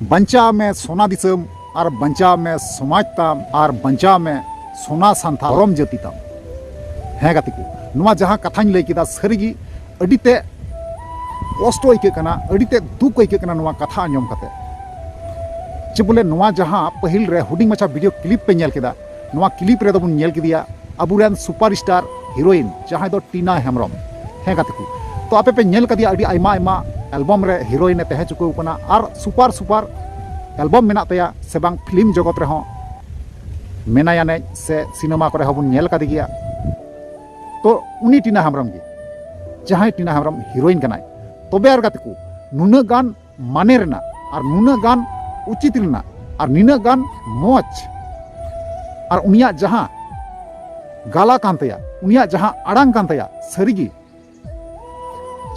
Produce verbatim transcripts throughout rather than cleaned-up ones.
ᱵᱟᱧᱪᱟᱣ ᱢᱮ ᱥᱚᱱᱟ ᱫᱤᱥᱚᱢ, ᱟᱨ ᱵᱟᱧᱪᱟᱣ ᱢᱮ ᱥᱚᱢᱟᱡᱽ ᱛᱟᱢ, ᱟᱨ ᱵᱟᱧᱪᱟᱣ ᱢᱮ ᱥᱚᱱᱟ ᱥᱟᱱᱛᱟᱲ ᱫᱷᱚᱨᱚᱢ ᱡᱟᱹᱛᱤ ᱛᱟᱢ᱾ ᱦᱮᱸ ᱜᱟᱛᱮ ᱠᱚ, ᱱᱚᱣᱟ ᱡᱟᱦᱟᱸ ᱠᱟᱛᱷᱟᱧ ᱞᱟᱹᱭ ᱠᱮᱫᱟ, ᱥᱟᱹᱨᱤᱜᱮ ᱟᱹᱰᱤ ᱛᱮ ᱠᱚᱥᱴᱚ ᱟᱹᱭᱠᱟᱹᱜ ᱠᱟᱱᱟ, ᱟᱹᱰᱤ ᱛᱮ ᱫᱩᱠ ᱟᱹᱭᱠᱟᱹᱜ ᱠᱟᱱᱟ ᱱᱚᱣᱟ ᱠᱟᱛᱷᱟ ᱟᱸᱡᱚᱢ ᱠᱟᱛᱮ᱾ ᱪᱮ ᱵᱚᱞᱮ, ᱱᱚᱣᱟ ᱡᱟᱦᱟᱸ ᱯᱟᱹᱦᱤᱞ ᱨᱮ ᱦᱩᱰᱤᱧ ᱢᱟᱪᱷᱟ ᱵᱷᱤᱰᱤᱭᱳ ᱠᱞᱤᱯ ᱯᱮ ᱧᱮᱞ ᱠᱮᱫᱟ, ᱱᱚᱣᱟ ᱠᱞᱤᱯ ᱨᱮᱫᱚ ᱵᱚᱱ ᱧᱮᱞ ᱠᱮᱫᱮᱭᱟ ᱟᱵᱚᱨᱮᱱ ᱥᱩᱯᱟᱨ ᱥᱴᱟᱨ ᱦᱤᱨᱳᱭᱤᱱ, ᱡᱟᱦᱟᱸᱭ ᱫᱚ ᱴᱤᱱᱟ ᱦᱮᱢᱵᱨᱚᱢ᱾ ᱦᱮᱸ ᱜᱟᱛᱮ ᱠᱚ, ᱛᱚ ᱟᱯᱮ ᱯᱮ ᱧᱮᱞ ᱠᱟᱫᱮᱭᱟ ᱟᱹᱰᱤ ᱟᱭᱢᱟ ᱟᱭᱢᱟ ᱮᱞᱵᱚᱢ ᱨᱮ ᱦᱤᱨᱳᱭᱤᱱ ᱮ ᱛᱟᱦᱮᱸ ᱪᱩᱠᱟᱹᱣ ᱠᱟᱱᱟ, ᱟᱨ ᱥᱩᱯᱟᱨ ᱥᱩᱯᱟᱨ ᱮᱞᱵᱚᱢ ᱢᱮᱱᱟᱜ ᱛᱟᱭᱟ, ᱥᱮ ᱵᱟᱝ ᱯᱷᱤᱞᱢ ᱡᱚᱜᱚᱛ ᱨᱮᱦᱚᱸ ᱢᱮᱱᱟᱭᱟ ᱮᱱᱮᱡ, ᱥᱮ ᱥᱤᱱᱮᱢᱟ ᱠᱚᱨᱮ ᱦᱚᱸᱵᱚᱱ ᱧᱮᱞ ᱠᱟᱫᱮ ᱜᱮᱭᱟ᱾ ᱛᱚ ᱩᱱᱤ ᱴᱤᱱᱟ ᱦᱮᱢᱵᱨᱚᱢ ᱜᱮ, ᱡᱟᱦᱟᱸᱭ ᱴᱤᱱᱟ ᱦᱮᱢᱵᱨᱚᱢ ᱦᱤᱨᱳᱭᱤᱱ ᱠᱟᱱᱟᱭ, ᱛᱚᱵᱮ ᱟᱨ ᱜᱟᱛᱮ ᱠᱚ, ᱱᱩᱱᱟᱹᱜ ᱜᱟᱱ ᱢᱟᱱᱮ ᱨᱮᱱᱟᱜ, ᱟᱨ ᱱᱩᱱᱟᱹᱜ ᱜᱟᱱ ᱩᱪᱤᱛ ᱨᱮᱱᱟᱜ, ᱟᱨ ᱱᱤᱱᱟᱹᱜ ᱜᱟᱱ ᱢᱚᱡᱽ, ᱟᱨ ᱩᱱᱤᱭᱟᱜ ᱡᱟᱦᱟᱸ ᱜᱟᱞᱟ ᱠᱟᱱ ᱛᱟᱭᱟ, ᱩᱱᱤᱭᱟᱜ ᱡᱟᱦᱟᱸ ᱟᱲᱟᱝ ᱠᱟᱱ ᱛᱟᱭᱟ, ᱥᱟᱹᱨᱤᱜᱮ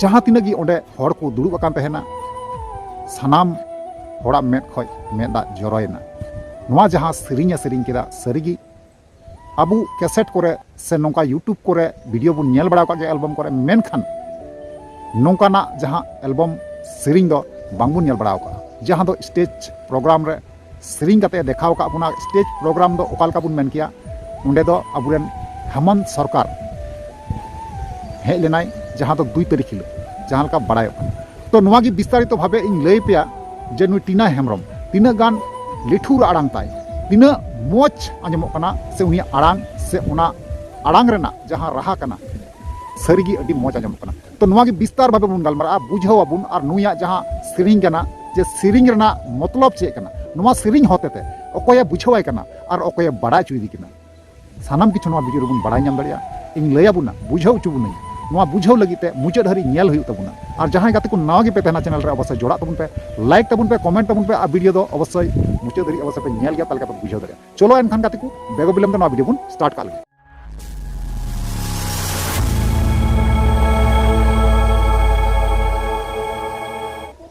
ᱡᱟᱦᱟᱸ ᱛᱤᱱᱟᱹᱜ ᱜᱮ ᱚᱸᱰᱮ ᱦᱚᱲ ᱠᱚ ᱫᱩᱲᱩᱵ ᱟᱠᱟᱱ ᱛᱟᱦᱮᱱᱟ, ᱥᱟᱱᱟᱢ ᱦᱚᱲᱟᱜ ᱢᱮᱫ ᱠᱷᱚᱡ ᱢᱮᱫ ᱫᱟᱜ ᱡᱚᱨᱚᱭᱮᱱᱟ᱾ ᱱᱚᱣᱟ ᱡᱟᱦᱟᱸ ᱥᱮᱨᱮᱧ ᱮ ᱥᱮᱨᱮᱧ ᱠᱮᱫᱟ, ᱥᱟᱹᱨᱤᱜᱮ ᱟᱵᱚ ᱠᱮᱥᱮᱴ ᱠᱚᱨᱮ ᱥᱮ ᱱᱚᱝᱠᱟ YouTube ᱠᱚᱨᱮ ᱵᱷᱤᱰᱤᱭᱳ ᱵᱚᱱ ᱧᱮᱞ ᱵᱟᱲᱟ ᱟᱠᱟᱫ ᱜᱮᱭᱟ, ᱮᱞᱵᱚᱢ ᱠᱚᱨᱮ, ᱢᱮᱱᱠᱷᱟᱱ ᱱᱚᱝᱠᱟᱱᱟᱜ ᱡᱟᱦᱟᱸ ᱮᱞᱵᱚᱢ ᱥᱮᱨᱮᱧ ᱫᱚ ᱵᱟᱝᱵᱚᱱ ᱧᱮᱞ ᱵᱟᱲᱟ ᱟᱠᱟᱫᱼᱟ, ᱡᱟᱦᱟᱸ ᱫᱚ ᱥᱴᱮᱡᱽ ᱯᱨᱳᱜᱨᱟᱢ ᱨᱮ ᱥᱮᱨᱮᱧ ᱠᱟᱛᱮ ᱮ ᱫᱮᱠᱷᱟᱣ ᱟᱠᱟᱫ ᱵᱚᱱᱟ᱾ ᱥᱴᱮᱡᱽ ᱯᱨᱳᱜᱨᱟᱢ ᱫᱚ ᱚᱠᱟ ᱞᱮᱠᱟ ᱵᱚᱱ ᱢᱮᱱ ᱠᱮᱭᱟ, ᱚᱸᱰᱮ ᱫᱚ ᱟᱵᱚᱨᱮᱱ ᱦᱮᱢᱚᱱᱛ ᱥᱚᱨᱠᱟᱨ ᱦᱮᱡ ᱞᱮᱱᱟᱭ, ᱡᱟᱦᱟᱸ ᱫᱚ ᱫᱩᱭ ᱛᱟᱹᱨᱤᱠᱷ ᱦᱤᱞᱳᱜ, ᱡᱟᱦᱟᱸ ᱞᱮᱠᱟ ᱵᱟᱲᱟᱭᱚᱜ ᱠᱟᱱᱟ᱾ ᱛᱚ ᱱᱚᱣᱟ ᱜᱮ ᱵᱤᱥᱛᱟᱨᱤᱛᱚ ᱵᱷᱟᱵᱮ ᱤᱧ ᱞᱟᱹᱭ ᱯᱮᱭᱟ ᱡᱮ ᱱᱩᱭ ᱴᱤᱱᱟ ᱦᱮᱢᱵᱨᱚᱢ ᱛᱤᱱᱟᱹᱜ ᱜᱟᱱ ᱞᱤᱴᱷᱩᱨ ᱟᱲᱟᱝ ᱛᱟᱭ, ᱛᱤᱱᱟᱹᱜ ᱢᱚᱡᱽ ᱟᱸᱡᱚᱢᱚᱜ ᱠᱟᱱᱟ, ᱥᱮ ᱩᱱᱤᱭᱟᱜ ᱟᱲᱟᱝ, ᱥᱮ ᱚᱱᱟ ᱟᱲᱟᱝ ᱨᱮᱱᱟᱜ ᱡᱟᱦᱟᱸ ᱨᱟᱦᱟ ᱠᱟᱱᱟ, ᱥᱟᱹᱨᱤᱜᱮ ᱟᱹᱰᱤ ᱢᱚᱡᱽ ᱟᱸᱡᱚᱢᱚᱜ ᱠᱟᱱᱟ᱾ ᱛᱚ ᱱᱚᱣᱟ ᱜᱮ ᱵᱤᱥᱛᱟᱨ ᱵᱷᱟᱵᱮ ᱵᱚᱱ ᱜᱟᱞᱢᱟᱨᱟᱜᱼᱟ, ᱵᱩᱡᱷᱟᱹᱣ ᱟᱵᱚᱱ, ᱟᱨ ᱱᱩᱭᱟᱜ ᱡᱟᱦᱟᱸ ᱥᱮᱨᱮᱧ ᱠᱟᱱᱟ, ᱡᱮ ᱥᱮᱨᱮᱧ ᱨᱮᱱᱟᱜ ᱢᱚᱛᱞᱚᱵ ᱪᱮᱫ ᱠᱟᱱᱟ, ᱱᱚᱣᱟ ᱥᱮᱨᱮᱧ ᱦᱚᱛᱮᱛᱮ ᱚᱠᱚᱭᱮ ᱵᱩᱡᱷᱟᱹᱣᱟᱭ ᱠᱟᱱᱟ ᱟᱨ ᱚᱠᱚᱭᱮ ᱵᱟᱲᱟᱭ ᱦᱚᱪᱚᱭᱮᱫᱮ ᱠᱟᱱᱟ, ᱥᱟᱱᱟᱢ ᱠᱤᱪᱷᱩ ᱱᱚᱣᱟ ᱵᱷᱤᱰᱤᱭᱳ ᱨᱮᱵᱚᱱ ᱵᱟᱲᱟᱭ ᱧᱟᱢ ᱫᱟᱲᱮᱭᱟᱜᱼᱟ᱾ ᱤᱧ ᱞᱟᱹᱭ ᱟᱵᱚᱱᱟ, ᱵᱩᱡᱷᱟᱹᱣ ᱦᱚᱪᱚ ᱵᱚᱱᱟᱹᱧ᱾ ᱱᱚᱣᱟ ᱵᱩᱡᱷᱟᱹᱣ ᱞᱟᱹᱜᱤᱫ ᱛᱮ ᱢᱩᱪᱟᱹᱫ ᱦᱟᱹᱨᱤᱡ ᱧᱮᱞ ᱦᱩᱭᱩᱜ ᱛᱟᱵᱚᱱᱟ᱾ ᱟᱨ ᱡᱟᱦᱟᱸᱭ ᱜᱟᱛᱮ ᱠᱚ ᱱᱟᱣᱟ ᱜᱮᱯᱮ ᱛᱟᱦᱮᱱᱟ ᱪᱮᱱᱮᱞ ᱨᱮ, ᱚᱵᱚᱥᱥᱳᱭ ᱡᱚᱲᱟᱜ ᱛᱟᱵᱚᱱ ᱯᱮ, ᱞᱟᱭᱤᱠ ᱛᱟᱵᱚᱱ ᱯᱮ, ᱠᱚᱢᱮᱱᱴ ᱛᱟᱵᱚᱱ ᱯᱮ, ᱟᱨ ᱵᱷᱤᱰᱤᱭᱳ ᱫᱚ ᱚᱵᱚᱥᱥᱳᱭ ᱢᱩᱪᱟᱹᱫ ᱫᱷᱟᱹᱨᱤᱡ ᱚᱵᱚᱥᱥᱳᱭ ᱯᱮ ᱧᱮᱞ ᱜᱮᱭᱟ, ᱛᱟᱦᱚᱞᱮ ᱠᱷᱟᱱ ᱯᱮ ᱵᱩᱡᱷᱟᱹᱣ ᱫᱟᱲᱮᱭᱟᱜᱼᱟ᱾ ᱪᱚᱞᱚ ᱮᱱᱠᱷᱟᱱ ᱜᱟᱛᱮ ᱠᱚ, ᱵᱮᱜᱚ ᱵᱤᱞᱚᱢ ᱛᱮ ᱱᱚᱣᱟ ᱵᱷᱤᱰᱤᱭᱳ ᱵᱚᱱ ᱥᱴᱟᱨᱴ ᱠᱟᱜ ᱞᱮᱜᱮ᱾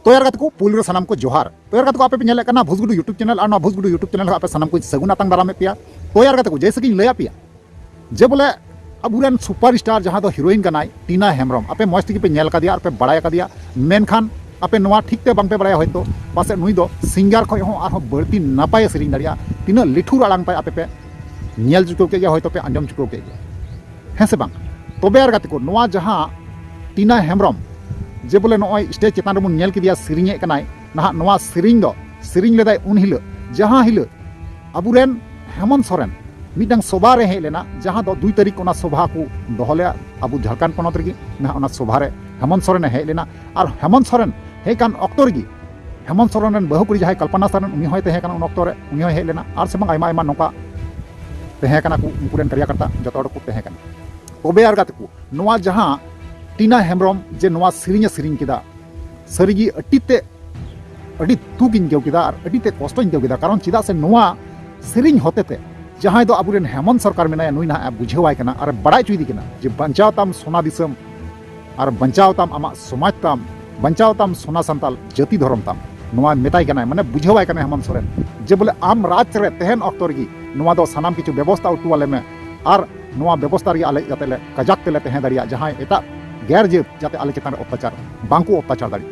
ᱛᱚ ᱭᱟᱨ ᱜᱟᱛᱮ ᱠᱚ, ᱯᱩᱭᱞᱩ ᱨᱮ ᱥᱟᱱᱟᱢ ᱠᱚ ᱡᱚᱦᱟᱨ᱾ ᱛᱚ ᱭᱟᱨ ᱜᱟᱛᱮ ᱠᱚ, ᱟᱯᱮ ᱯᱮ ᱧᱮᱞᱮᱫ ᱠᱟᱱᱟ ᱵᱷᱩᱥᱜᱩᱰᱩ YouTube ᱪᱮᱱᱮᱞ, ᱟᱨ ᱱᱚᱣᱟ ᱵᱷᱩᱥᱜᱩᱰᱩ YouTube ᱪᱮᱱᱮᱞ ᱨᱮ ᱟᱯᱮ ᱥᱟᱱᱟᱢ ᱠᱚ ᱥᱟᱹᱜᱩᱱ ᱟᱛᱟᱝ ᱫᱟᱨᱟᱢᱮᱫ ᱯᱮᱭᱟ᱾ ᱛᱚ ᱭᱟᱨ ᱜᱟᱛᱮ ᱠᱚ, ᱡᱮᱭᱥᱮ ᱠᱤᱧ ᱞᱟᱹᱭ ᱟᱯᱮᱭᱟ, ᱡᱮ ᱵᱚᱞᱮ ᱟᱵᱚᱨᱮᱱ ᱥᱩᱯᱟᱨ ᱥᱴᱟᱨ ᱡᱟᱦᱟᱸ ᱫᱚ ᱦᱤᱨᱳᱭᱤᱱ ᱠᱟᱱᱟᱭ ᱴᱤᱱᱟ ᱦᱮᱢᱵᱨᱚᱢ, ᱟᱯᱮ ᱢᱚᱡᱽ ᱛᱮᱜᱮ ᱯᱮ ᱧᱮᱞ ᱠᱟᱫᱮᱭᱟ ᱟᱨ ᱯᱮ ᱵᱟᱲᱟᱭ ᱠᱟᱫᱮᱭᱟ, ᱢᱮᱱᱠᱷᱟᱱ ᱟᱯᱮ ᱱᱚᱣᱟ ᱴᱷᱤᱠ ᱛᱮ ᱵᱟᱝᱯᱮ ᱵᱟᱲᱟᱭᱟ ᱦᱚᱭᱛᱳ, ᱯᱟᱥᱮᱡ ᱱᱩᱭ ᱫᱚ ᱥᱤᱝᱜᱟᱨ ᱠᱷᱚᱱ ᱦᱚᱸ ᱟᱨᱦᱚᱸ ᱵᱟᱹᱲᱛᱤ ᱱᱟᱯᱟᱭᱮ ᱥᱮᱨᱮᱧ ᱫᱟᱲᱮᱭᱟᱜᱼᱟ᱾ ᱛᱤᱱᱟᱹᱜ ᱞᱤᱴᱷᱩᱨ ᱟᱲᱟᱝ ᱛᱟᱭ ᱟᱯᱮ ᱯᱮ ᱧᱮᱞ ᱪᱩᱠᱟᱹᱣ ᱠᱮᱫ ᱜᱮᱭᱟ, ᱦᱚᱭᱛᱳ ᱯᱮ ᱟᱸᱡᱚᱢ ᱪᱩᱠᱟᱹᱣ ᱠᱮᱫ ᱜᱮᱭᱟ, ᱦᱮᱸ ᱥᱮ ᱵᱟᱝ? ᱛᱚᱵᱮ ᱟᱨ ᱜᱟᱛᱮ ᱠᱚ, ᱱᱚᱣᱟ ᱡᱟᱦᱟᱸ ᱴᱤᱱᱟ ᱦᱮᱢᱵᱨᱚᱢ ᱡᱮ ᱵᱚᱞᱮ ᱱᱚᱜᱼᱚᱭ ᱥᱴᱮᱡᱽ ᱪᱮᱛᱟᱱ ᱨᱮᱵᱚᱱ ᱧᱮᱞ ᱠᱮᱫᱮᱭᱟ, ᱥᱮᱨᱮᱧᱮᱫ ᱠᱟᱱᱟᱭ, ᱱᱟᱦᱟᱜ ᱱᱚᱣᱟ ᱥᱮᱨᱮᱧ ᱫᱚ ᱥᱮᱨᱮᱧ ᱞᱮᱫᱟᱭ ᱩᱱ ᱦᱤᱞᱳᱜ, ᱡᱟᱦᱟᱸ ᱦᱤᱞᱳᱜ ᱟᱵᱚᱨᱮᱱ ᱦᱮᱢᱚᱱᱛ ᱥᱚᱨᱮᱱ ᱢᱤᱫᱴᱟᱝ ᱥᱚᱵᱷᱟ ᱨᱮ ᱦᱮᱡ ᱞᱮᱱᱟ, ᱡᱟᱦᱟᱸ ᱫᱚ ᱫᱩᱭ ᱛᱟᱹᱨᱤᱠᱷ ᱚᱱᱟ ᱥᱚᱵᱷᱟ ᱠᱚ ᱫᱚᱦᱚ ᱞᱮᱫᱟ ᱟᱵᱚ ᱡᱷᱟᱲᱠᱷᱚᱸᱰ ᱯᱚᱱᱚᱛ ᱨᱮᱜᱮ᱾ ᱱᱟᱦᱟᱜ ᱚᱱᱟ ᱥᱚᱵᱷᱟ ᱨᱮ ᱦᱮᱢᱚᱱᱛ ᱥᱚᱨᱮᱱᱮ ᱦᱮᱡ ᱞᱮᱱᱟ᱾ ᱟᱨ ᱦᱮᱢᱚᱱᱛ ᱥᱚᱨᱮᱱ ᱦᱮᱡ ᱠᱟᱱ ᱚᱠᱛᱚ ᱨᱮᱜᱮ ᱦᱮᱢᱚᱱᱛ ᱥᱚᱨᱮᱱ ᱨᱮᱱ ᱵᱟᱹᱦᱩ ᱠᱩᱲᱤ ᱡᱟᱦᱟᱸᱭ ᱠᱚᱞᱯᱚᱱᱟ ᱥᱚᱨᱮᱱ, ᱩᱱᱤ ᱦᱚᱸᱭ ᱛᱟᱦᱮᱸ ᱠᱟᱱᱟ ᱩᱱ ᱚᱠᱛᱚ ᱨᱮ, ᱩᱱᱤ ᱦᱚᱸᱭ ᱦᱮᱡ ᱞᱮᱱᱟ᱾ ᱟᱨ ᱥᱮ ᱵᱟᱝ ᱟᱭᱢᱟ ᱟᱭᱢᱟ ᱱᱚᱝᱠᱟ ᱛᱟᱦᱮᱸ ᱠᱟᱱᱟ ᱠᱚ, ᱩᱱᱠᱩ ᱨᱮᱱ ᱠᱟᱨᱭᱟᱠᱚᱨᱛᱟ ᱡᱚᱛᱚ ᱦᱚᱲ ᱠᱚ ᱛᱟᱦᱮᱸ ᱠᱟᱱᱟ᱾ ᱛᱚᱵᱮ ᱟᱨ ᱜᱟᱛᱮ ᱠᱚ, ᱱᱚᱣᱟ ᱡᱟᱦᱟᱸ ᱴᱤᱱᱟ ᱦᱮᱢᱵᱨᱚᱢ ᱡᱮ ᱱᱚᱣᱟ ᱥᱮᱨᱮᱧᱮ ᱥᱮᱨᱮᱧ ᱠᱮᱫᱟ, ᱥᱟᱹᱨᱤᱜᱮ ᱟᱹᱰᱤ ᱛᱮ ᱟᱹᱰᱤ ᱫᱩᱠᱤᱧ ᱟᱹᱭᱠᱟᱹᱣ ᱠᱮᱫᱟ ᱟᱨ ᱟᱹᱰᱤ ᱛᱮ ᱠᱚᱥᱴᱚᱧ ᱟᱹᱭᱠᱟᱹᱣ ᱠᱮᱫᱟ᱾ ᱠᱟᱨᱚᱱ ᱪᱮᱫᱟᱜ ᱥᱮ ᱱᱚᱣᱟ ᱥᱮᱨᱮᱧ ᱦᱚᱛᱮᱛᱮ ᱡᱟᱦᱟᱸᱭ ᱫᱚ ᱟᱵᱚᱨᱮᱱ ᱦᱮᱢᱚᱱᱛ ᱥᱚᱨᱠᱟᱨ ᱢᱮᱱᱟᱭᱟ, ᱱᱩᱭ ᱱᱟᱦᱟᱜ ᱮ ᱵᱩᱡᱷᱟᱹᱣᱟᱭ ᱠᱟᱱᱟ ᱟᱨ ᱮ ᱵᱟᱲᱟᱭ ᱦᱚᱪᱚᱭᱮᱫᱮ ᱠᱟᱱᱟ ᱡᱮ ᱵᱟᱧᱪᱟᱣ ᱛᱟᱢ ᱥᱚᱱᱟ ᱫᱤᱥᱚᱢ, ᱟᱨ ᱵᱟᱧᱪᱟᱣ ᱛᱟᱢ ᱟᱢᱟᱜ ᱥᱚᱢᱟᱡᱽ ᱛᱟᱢ, ᱵᱟᱧᱪᱟᱣ ᱛᱟᱢ ᱥᱚᱱᱟ ᱥᱟᱱᱛᱟᱞ ᱡᱟᱹᱛᱤ ᱫᱷᱚᱨᱚᱢ ᱛᱟᱢ᱾ ᱱᱚᱣᱟ ᱢᱮᱛᱟᱭ ᱠᱟᱱᱟᱭ, ᱢᱟᱱᱮ ᱵᱩᱡᱷᱟᱹᱣᱟᱭ ᱠᱟᱱᱟᱭ ᱦᱮᱢᱚᱱᱛ ᱥᱚᱨᱮᱱ ᱡᱮ ᱵᱚᱞᱮ ᱟᱢ ᱨᱟᱡᱽ ᱨᱮ ᱛᱟᱦᱮᱱ ᱚᱠᱛᱚ ᱨᱮᱜᱮ ᱱᱚᱣᱟ ᱫᱚ ᱥᱟᱱᱟᱢ ᱠᱤᱪᱷᱩ ᱵᱮᱵᱚᱥᱛᱷᱟ ᱦᱚᱴᱚ ᱟᱞᱮ ᱢᱮ, ᱟᱨ ᱱᱚᱣᱟ ᱵᱮᱵᱚᱥᱛᱷᱟ ᱨᱮᱜᱮ ᱟᱞᱮ ᱡᱟᱛᱮ ᱞᱮ ᱠᱟᱡᱟᱠ ᱛᱮᱞᱮ ᱛᱟᱦᱮᱸ ᱫᱟᱲᱮᱭᱟᱜ, ᱡᱟᱦᱟᱸᱭ ᱮᱴᱟᱜ ᱜᱮᱨ ᱡᱟᱹᱛ ᱡᱟᱛᱮ ᱟᱞᱮ ᱪᱮᱛᱟᱱ ᱨᱮ ᱚᱛᱛᱟᱪᱟᱨ ᱵᱟᱝᱠᱚ ᱚᱛᱛᱟᱪᱟᱨ ᱫᱟᱲᱮᱭᱟᱜ᱾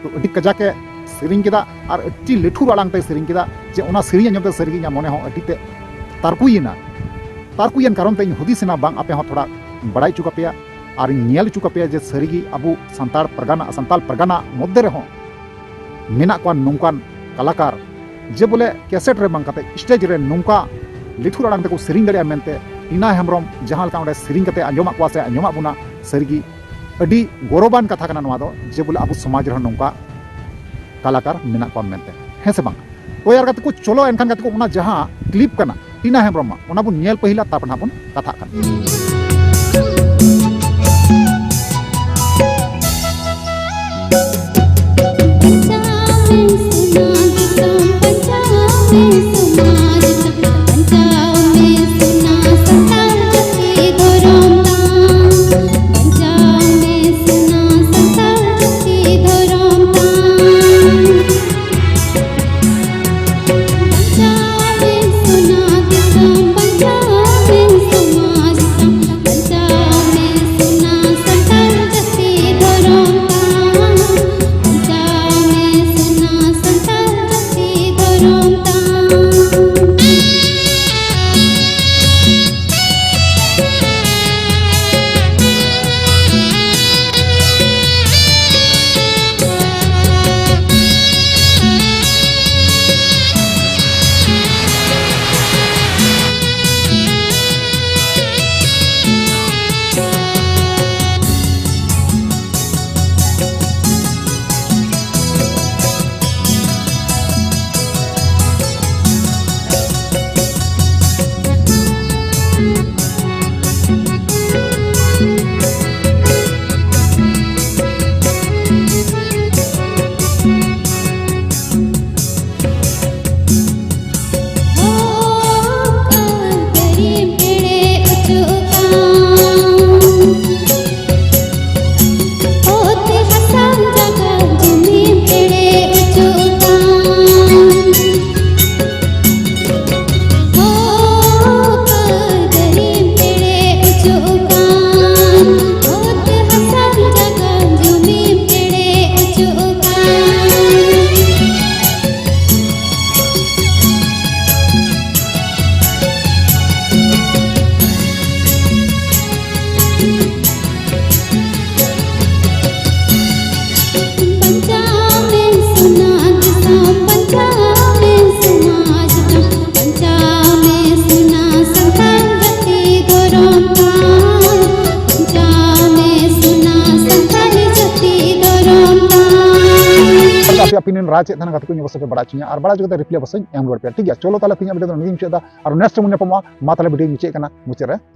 ᱛᱚ ᱟᱹᱰᱤ ᱠᱟᱡᱟᱠ ᱮ ᱥᱮᱨᱮᱧ ᱠᱮᱫᱟ ᱟᱨ ᱟᱹᱰᱤ ᱞᱤᱴᱷᱩᱨ ᱟᱲᱟᱝ ᱛᱮᱭ ᱥᱮᱨᱮᱧ ᱠᱮᱫᱟ ᱡᱮ ᱚᱱᱟ ᱥᱮᱨᱮᱧ ᱟᱸᱡᱚᱢ ᱛᱮ ᱥᱟᱹᱨᱤᱜᱮ ᱤᱧᱟᱹᱜ ᱢᱚᱱᱮ ᱦᱚᱸ ᱟᱹᱰᱤ ᱛᱮ ᱛᱟᱨᱠᱩᱭᱮᱱᱟ᱾ ᱛᱟᱨᱠᱩᱭᱮᱱ ᱠᱟᱨᱚᱱ ᱛᱮ ᱤᱧ ᱦᱩᱫᱤᱥ ᱮᱱᱟ, ᱵᱟᱝ ᱟᱯᱮ ᱦᱚᱸ ᱛᱷᱚᱲᱟ ᱵᱟᱲᱟᱭ ᱦᱚᱪᱚ ᱠᱟᱯᱮᱭᱟ ᱟᱨ ᱤᱧ ᱧᱮᱞ ᱦᱚᱪᱚ ᱠᱟᱯᱮᱭᱟ ᱡᱮ ᱥᱟᱹᱨᱤᱜᱮ ᱟᱵᱚ ᱥᱟᱱᱛᱟᱲ ᱯᱟᱨᱜᱟᱱᱟ, ᱥᱟᱱᱛᱟᱲ ᱯᱟᱨᱜᱟᱱᱟ ᱢᱚᱫᱽᱫᱷᱮ ᱨᱮᱦᱚᱸ ᱢᱮᱱᱟᱜ ᱠᱚᱣᱟ ᱱᱚᱝᱠᱟᱱ ᱠᱟᱞᱟᱠᱟᱨ ᱡᱮ ᱵᱚᱞᱮ ᱠᱮᱥᱮᱴ ᱨᱮ ᱵᱟᱝ ᱠᱟᱛᱮ ᱥᱴᱮᱡᱽ ᱨᱮ ᱱᱚᱝᱠᱟ ᱞᱤᱴᱷᱩᱨ ᱟᱲᱟᱝ ᱛᱮᱠᱚ ᱥᱮᱨᱮᱧ ᱫᱟᱲᱮᱭᱟᱜᱼᱟ ᱢᱮᱱᱛᱮ ᱴᱤᱱᱟ ᱦᱮᱢᱵᱨᱚᱢ ᱡᱟᱦᱟᱸ ᱞᱮᱠᱟ ᱚᱸᱰᱮ ᱥᱮᱨᱮᱧ ᱠᱟᱛᱮ ᱟᱸᱡᱚᱢᱟᱜ ᱠᱚᱣᱟ ᱥᱮ ᱟᱸᱡᱚᱢᱟᱜ ᱵᱚᱱᱟ, ᱥᱟᱹᱨᱤᱜᱮ ᱟᱹᱰᱤ ᱜᱚᱨᱚᱵᱟᱱ ᱠᱟᱛᱷᱟ ᱠᱟᱱᱟ ᱱᱚᱣᱟ ᱫᱚ, ᱡᱮ ᱵᱚᱞᱮ ᱟᱵᱚ ᱥᱚᱢᱟᱡᱽ ᱨᱮᱦᱚᱸ ᱱᱚᱝᱠᱟ ᱠᱟᱞᱟᱠᱟᱨ ᱢᱮᱱᱟᱜ ᱠᱚᱣᱟ ᱢᱮᱱᱛᱮ, ᱦᱮᱸ ᱥᱮ ᱵᱟᱝ? ᱛᱚ ᱭᱟᱨ ᱜᱟᱛᱮ ᱠᱚ, ᱪᱚᱞᱚ ᱮᱱᱠᱷᱟᱱ ᱜᱟᱛᱮ ᱠᱚ, ᱚᱱᱟ ᱡᱟᱦᱟᱸ ᱠᱞᱤᱯ ᱠᱟᱱᱟ ᱴᱤᱱᱟ ᱦᱮᱢᱵᱨᱚᱢᱟᱜ, ᱚᱱᱟ ᱵᱚᱱ ᱧᱮᱞ ᱯᱟᱹᱦᱤᱞᱟ, ᱛᱟᱨᱯᱚᱨ ᱱᱟᱦᱟᱜ ᱵᱚᱱ ᱠᱟᱛᱷᱟᱜ ᱠᱟᱱᱟ᱾ ᱟᱯᱮ ᱨᱮᱱ ᱨᱟᱭ ᱪᱮᱫ ᱛᱟᱦᱮᱱᱟ ᱜᱟᱛᱮ ᱠᱚ, ᱤᱧ ᱚᱵᱚᱥᱥᱳᱭ ᱯᱮ ᱵᱟᱲᱟᱭ ᱦᱚᱪᱚᱧᱟ, ᱟᱨ ᱵᱟᱲᱟᱭ ᱦᱚᱪᱚ ᱠᱟᱛᱮ ᱨᱤᱯᱞᱟᱭ ᱚᱵᱚᱥᱥᱳᱭ ᱮᱢ ᱨᱩᱣᱟᱹᱲ ᱯᱮᱭᱟ, ᱴᱷᱤᱠ ᱜᱮᱭᱟ? ᱪᱚᱞᱚ ᱛᱟᱦᱞᱮ ᱛᱮᱦᱮᱧᱟᱜ ᱵᱷᱤᱰᱤᱭᱳ ᱫᱚ ᱱᱚᱰᱮ ᱜᱤᱧ ᱢᱩᱪᱟᱹᱫ ᱮᱫᱟ, ᱟᱨ ᱱᱮᱠᱥᱴ ᱨᱮ ᱵᱚᱱ ᱧᱟᱯᱟᱢᱟ᱾ ᱢᱟ ᱛᱟᱦᱞᱮ ᱵᱷᱤᱰᱤᱭᱳ ᱢᱩᱪᱟᱹᱫ ᱠᱟᱱᱟ, ᱢᱩᱪᱟᱹᱫ ᱨᱮ